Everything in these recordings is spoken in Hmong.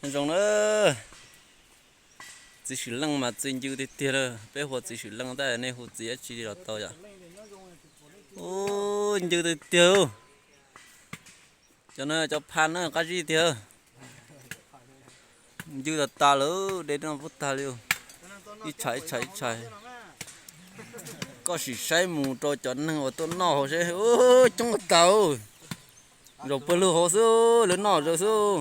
Nyob zoo na, txiv Swm Leej mas txi ncw tiag tiag lawm. Peb hu ua txiv Swm Leej tab nej hu txiv dab tsi los tau yom. Ub, ncw tiag tiag. Cov no cov pha na qab zib tiag. Ncw tas tas lawm, de no pub tag li. Ib tshais ib tshais ib tshais. Koj sim saib mus rau cov neeg uas tuaj noj hauv seb, coob tas. Zaum pawg lug hauv xwb, lawv noj zaws xwb.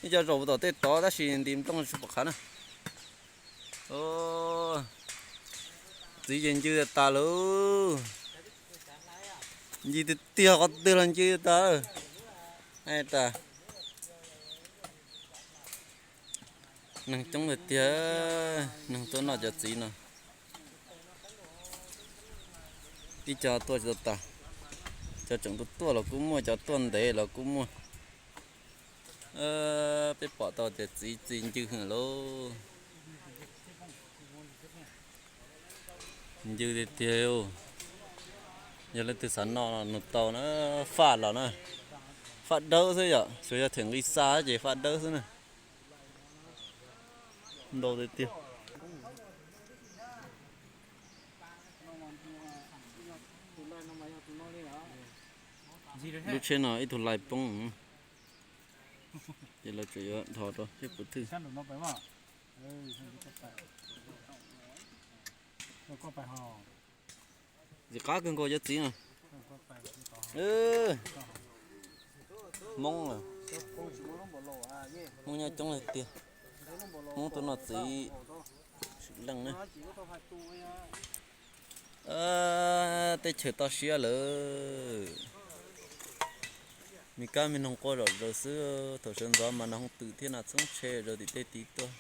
Ib co zaum tom tej tod tab sis nti nplooj tsis pom qhov na. Txiv ces ncw tas lawm. Ncw tiag tiag, qhov twg los ncw tas. Neeg coob tiag tiag, neeg tuaj noj cov txiv no. Ib co tuaj tsis tau tas, cov tseem tuaj tuaj los kuj muaj, cov tuaj ntev los kuj muaj. Peb pom tau tias txiv txi ncw heev lauj. Ncw tiag tiag. Yog leej twg xav noj nws tau na, faj los na, faj dawb xwb yom, tsuas yog them nqi xa ces faj dawb xwb na. Ntau tiag tiag. Lub tsheb no ib tug lais poob, ces lawv tseem yuav dhos rau seb puas thwj. Txiv qab kawg nkaus cov txiv no. Hmoob, Hmoob nyob coob tiag tiag. Hmoob tuaj noj txiv Swm Leej na. Teb chaws toj siab lawm. Me kab me noog quaj zom zaws xwb, thaum sawv ntxov mas nas hooj twm thiab nas txhoob tshe zaws tim tej tid tuaj.